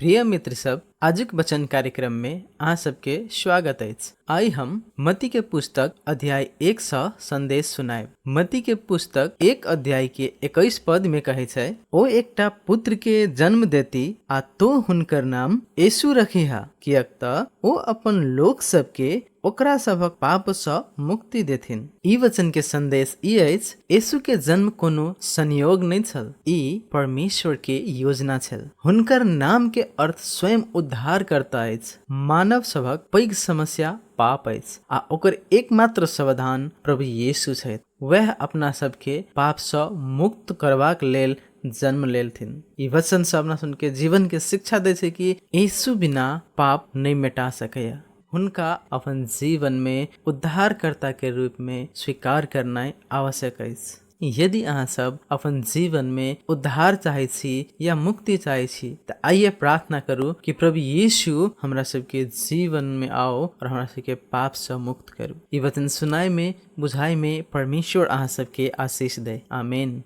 प्रिय मित्र सब, आजुक वचन कार्यक्रम में अहाँ सबके स्वागत अछि। आइ हम मती के पुस्तक अध्याय 1 सँ संदेश सुनायब। मती के पुस्तक 1 अध्याय के 21 पद में कहै छै, ओ एकटा पुत्र के जन्म देती आ तो हुनकर नाम यीशु रखिहा, किएक त ओ अपन लोक सबके ओकरा सभक पाप सँ मुक्ति देथिन। ई वचन के संदेश ई अछि, यीशु के जन्म कोनो संयोग नहि छल, ई परमेश्वर के योजना छल। हुनकर नाम के अर्थ स्वयं उद्धारकर्ता अछि। मानव सभक पैघ समस्या पाप अछि आ ओकर एकमात्र समाधान प्रभु यीशु छथि। वएह अपना सबके पाप सँ मुक्त करबाक लेल जन्म लेलथिन। ई वचन सब अपना सबके जीवन के शिक्षा दै छै कि यीशु बिना पाप नहि मेटा सकैया। हुनका अपन जीवन में उद्धारकर्ता के रूप में स्वीकार करनाइ आवश्यक अछि। यदि अहाँ सब अपन जीवन में उद्धार चाहै छी या मुक्ति चाहै छी त आइए प्रार्थना करू कि प्रभु यीशु हमरा सबके जीवन में आओ और हमरा सबके पाप सँ मुक्त करू। ई वचन सुनाय में बुझाय में परमेश्वर अहाँ सबके आशीष दे। आमीन।